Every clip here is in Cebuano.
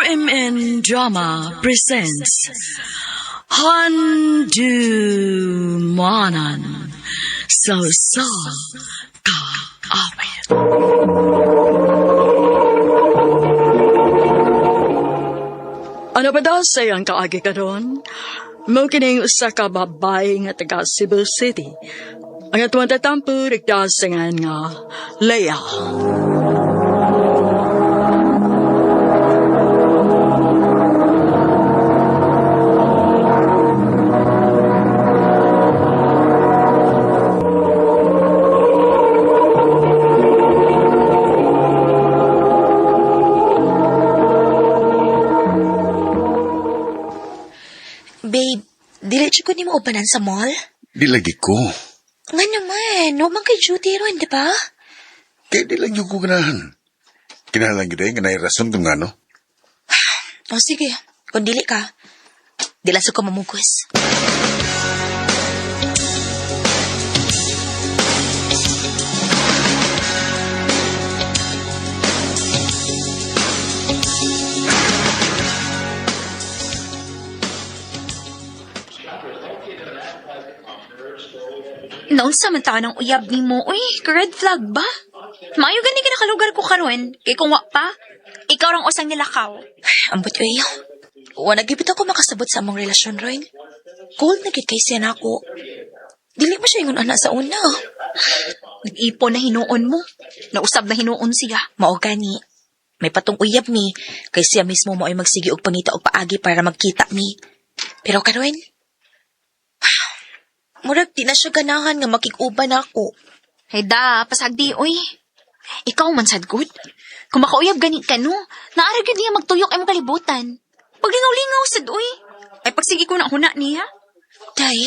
RMN Drama presents Handu Manan So Sa Ka Awit. Ano ba daw sa iyang kaagi karon? Mo kining usa ka babae nga taga Cebu City. Ang atuang tatampo nagdasingan nga Leia. Babe, dili jud ko nimo ubanan sa mall? Di lagi ko. Nga naman, no man kay duty ron, di ba? Kaya di lang yung ko ganahan. Kinahanglan gyud eh, nga naay rason kung ngano. O sige, kung dili ka, dila sa ko mamugos. Naunsa man ta ng uyab nimo? Uy, red flag ba? Maayo gani ka nakalugar ko karon. Kay kung wa pa, ikaw rang usang nilakaw. Ambot uy. Wa nagibit ako makasabot sa among relasyon ron. Cold na gid kay siya nako. Dili mo siya ingon ana sa una. Nag-ipon na hinuon mo. Nausab na hinuon siya. Mao gani. May patong uyab mi kay siya mismo mo ay magsige og pangita og paagi para magkita mi. Pero karon, murag di na siya ganahan nga makig-uban ako. Hay da, pasagdi, uy. Ikaw man sad good. Kung makauyab gani ka no, naara gyud niya magtuyok imong kalibutan. Paglingaw-lingaw sad uy. Ay pagsige ko na huna niya. Day.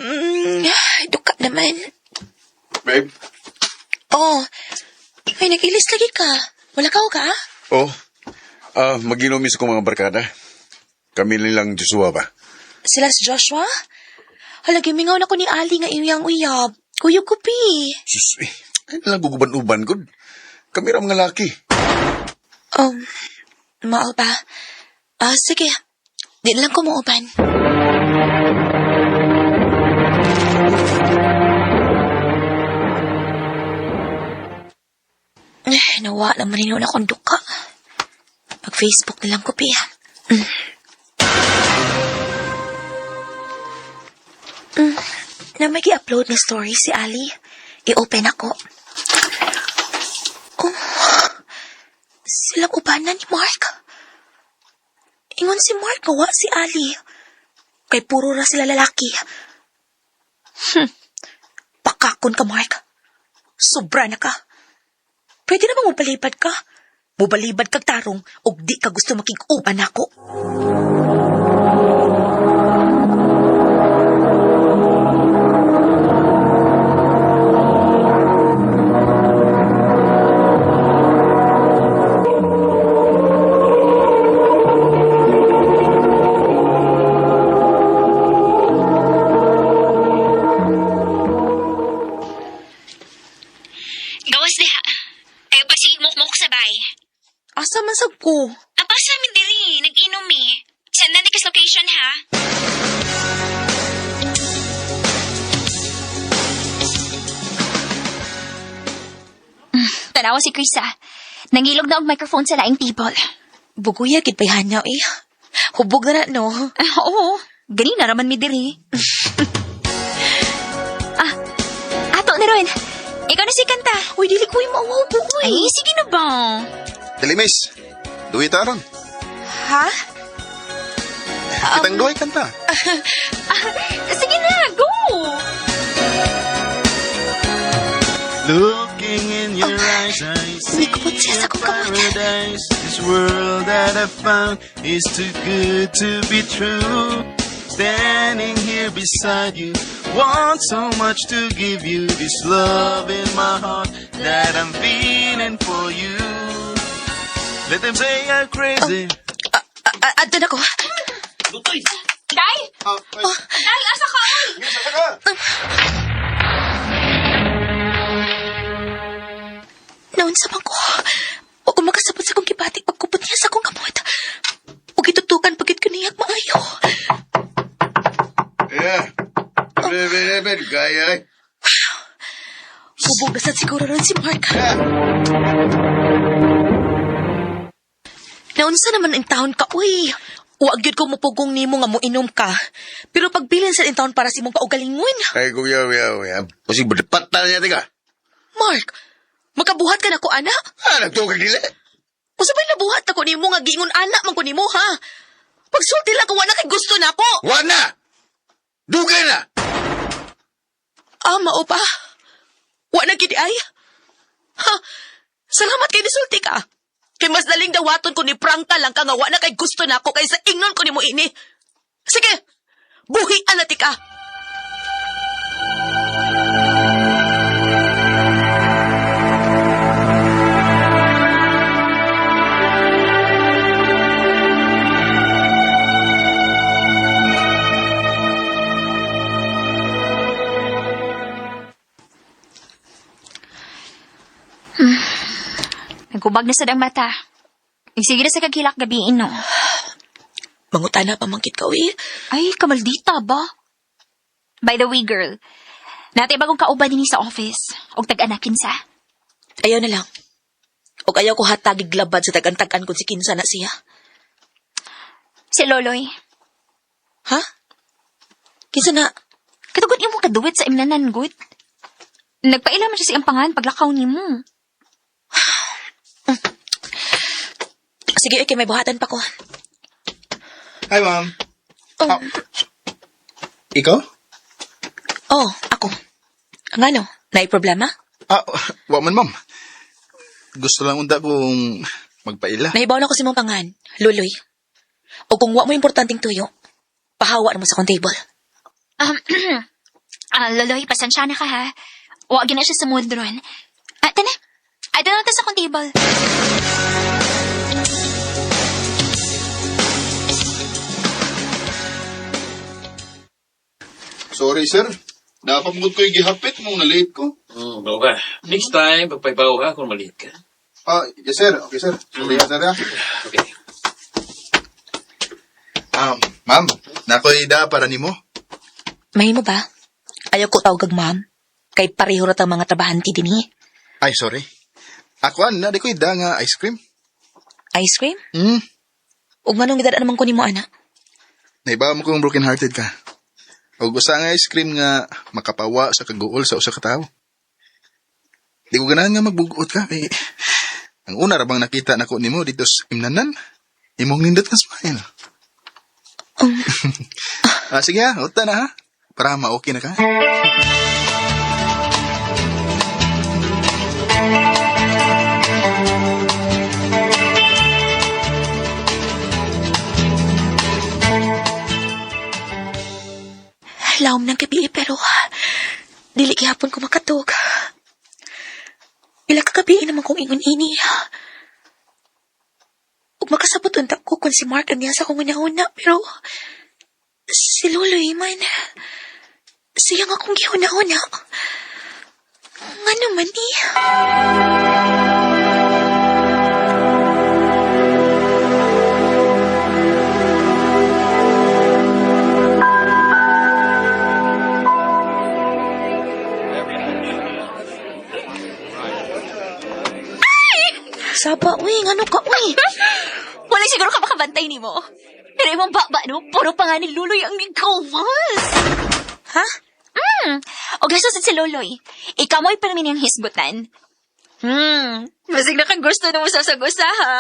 Ah, duka naman. Babe? Oh, ay nag-ilis lagi ka. Wala ka ka? Oh, maginom sa kong mga barkada. Kami nilang Joshua ba? Sila si Joshua? Hala, gimingaw na ko ni Ali nga iyang uyab. Kuyog ko, pi. Sus, eh, ay nalang guguban-uban, good. Kami ra mga laki. Mao ba? Ah, sige. Di na lang ko muuban. Eh, nawa naman yun akong duka. Mag-Facebook na lang ko, Pia. Na may upload na story si Ali. I-open ako. Oh, silang ubanan ni Mark. Ingon si Mark, gawa si Ali. Kay puro ra sila lalaki. Pakakon ka, Mark. Sobra na ka. Pwede na bang mubalibad ka? Mubalibad kag tarong og di ka gusto makig-uban ako. Gawas diha. Ay pagsige mo mo sabay. Asa man sab ko? Apa sa amin diri, nag-inom eh. Send na ni location ha. Tanawa si Chris ah. Nangilog na og microphone sa laing table. Buguya gid bayhana eh. Hubog na na no. Ah, oo, gani na raman mi diri. Ah, ato na ron. Ikaw na si kanta. Uy, dili ko yung mauwaw bugoy. Ay, sige na ba? Dili, miss. Duwi ta ron. Ha? Kitang duwi kanta. Sige na, go! Looking in your eyes, I see May siya sa a akong kamot. paradise. This world that I found is too good to be true. Standing here beside you, want so much to give you. This love in my heart that I'm feeling for you. Let them say I'm crazy. Adto na ko. Day! Day, asa ka? Oy? Naunsa man ko. Wa ko makasabot sa akong gibati pagkupot niya sa akong kamot. Ug gitutukan pagit ko niya maayo. Yeah. Bebe, bebe, gaya eh. Hubog na sad siguro ron si Mark. Naunsa naman in town ka, uy. Wa gyud ko mupugong nimo nga moinom ka. Pero pagbilin sa in town para sa imong kaugalingon. Ay, kuya, kuya, kuya. Kasi berdepat na niya, tiga. Mark, makabuhat ka na ko, ana. Ah, nagtuwa ka dili. Usa ba'y nabuhat ako nimo nga giingon ana man ko nimo, ha? Pagsulti lang kung wala kay gusto na ako. Wala! Dugay na! Ah, mao pa. Wa na gid ay. Ha? Salamat kay nisulti ka. Kay mas daling dawaton ko ni prangka lang ka nga wa na kay gusto na ako kaysa ingnon ko nimo ini. Sige. Buhi na ti ka. Nagkubag na sad ang mata. Sige na sa kagilak gabi no. Mangutana pa man gid ka, uy. Ay, kamaldita ba? By the way, girl, natay bagong kauban dinhi sa office. Og tag-anakin sa. Ayaw na lang. Og ayaw ko hatagig labad sa tag-antagan kung si kinsa na siya. Si Loloy. Ha? Kinsa na? Katugon imo kaduwit sa imnanan, good. Nagpaila man siya sa iyang pangan paglakaw nimo. Sige, okay, may buhatan pa ko. Hi, ma'am. Oh, Ikaw? oh ako. Ngano? Naay problema? Ah, wa man, ma'am. Gusto lang unta kong magpaila. Nahibaw na ko si mong pangan, Luloy. O kung wa mo importanteng tuyo, pahawa na mo sa akong table. Um, Loloy, pasensya na ka ha. Wag na siya sa mood ron. Ah, tana. Ay, na ta sa akong table. Sorry, sir. Napamugod ko yung gihapit mong na-late ko. Bawa ka. Next time, pagpaybaw ka kung maliit ka. Ah, yes, sir. Okay, sir. Sorry, sir. ah. Okay. Ma'am, nakoy da para nimo. Mahimo ba? Ayaw ko tawag ma'am. Kay pareho ra tang mga trabahante dinhi. Ay, sorry. Ako na, di ko ida nga ice cream. Ice cream? Hmm, Ug nganong gidad naman ko nimo ana? naiba mo kung broken hearted ka. O gusto nga ice cream nga makapawa sa kaguol sa usa ka tawo. Di ko ganahan nga magbugot ka. Kay, ang una ra bang nakita nako nimo dito sa imnanan, imong nindot nga smile. Ah, sige ha, uta na ha. Para ma-okay na ka. Lawom ng gabi eh, pero dili gihapon ko makatug. Ila ka gabi naman kong ingon ini. Ug makasabot unta ko kung si Mark ang niya sa akong una-una pero si Loloy man siya nga akong gihuna-huna. Nga naman eh. Saba, uy, ngano ka, uy. Wala siguro ka makabantay nimo. Pero imong baba, no? Puro pa nga ni Luloy ang gigawas. Ha? O gasto sad si Loloy. Ikaw mo'y pirmi niyang hisgutan. Basig na kang gusto nung usap-sa-gusa, ha?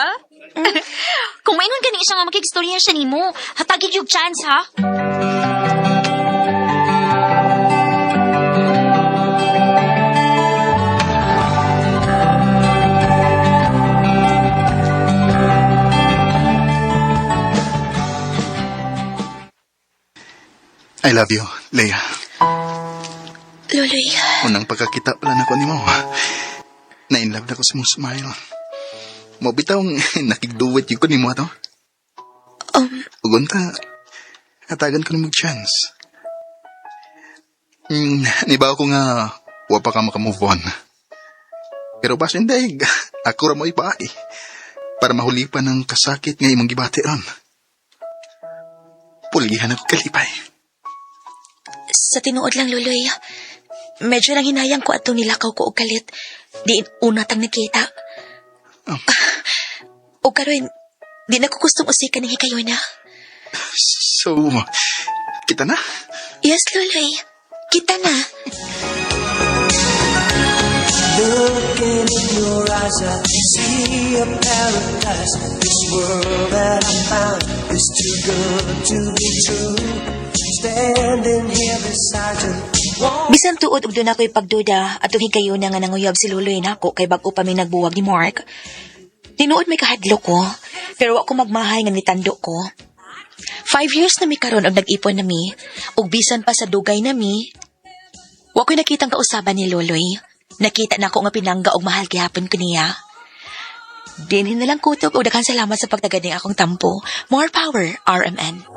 Kung maingon gani siya nga makigstorya siya nimo, hatagig yung chance, ha? I love you, Leia. Loloy, Unang pagkakita pala nako nimo. Na-in love na ko sa mong smile. Mao bitaw nakigduwit gyud ko nimo ato. Ug unta, hatagan ko nimo chance. Nibaw ko nga wa pa ka maka-move on. Pero basin daig, ako ra mo'y paagi para mahulipan ang kasakit nga imong gibati ron. Pulihan ako kalipay. Sa tinuod lang, Luloy. Medyo nanghinayang ko atong nilakaw ko og kalit. Di una tang nakita. O karon, di na ko gustong usikan ng hikayona. So, kita na? Yes, Luloy. Kita na. Looking in your eyes, I see a paradise. This world that I found is too good to be true. Standing here beside you, won't Bisan tuod og duna ko'y pagduda atong higayuna nga nanguyab si Luloy nako kay bag-o pa mi nagbuwag ni Mark. Tinuod may kahadlok ko, pero wa ko magmahay nga nitando ko. 5 years na mi karon og nag-ipon na mi, ug bisan pa sa dugay na mi, wa ko'y nakitang kausaban ni Loloy. Nakita na ako nga pinangga og mahal gihapon ko niya. Dinhi na lang kutob og daghang salamat sa pagtagad ning akong tampo. More power, RMN.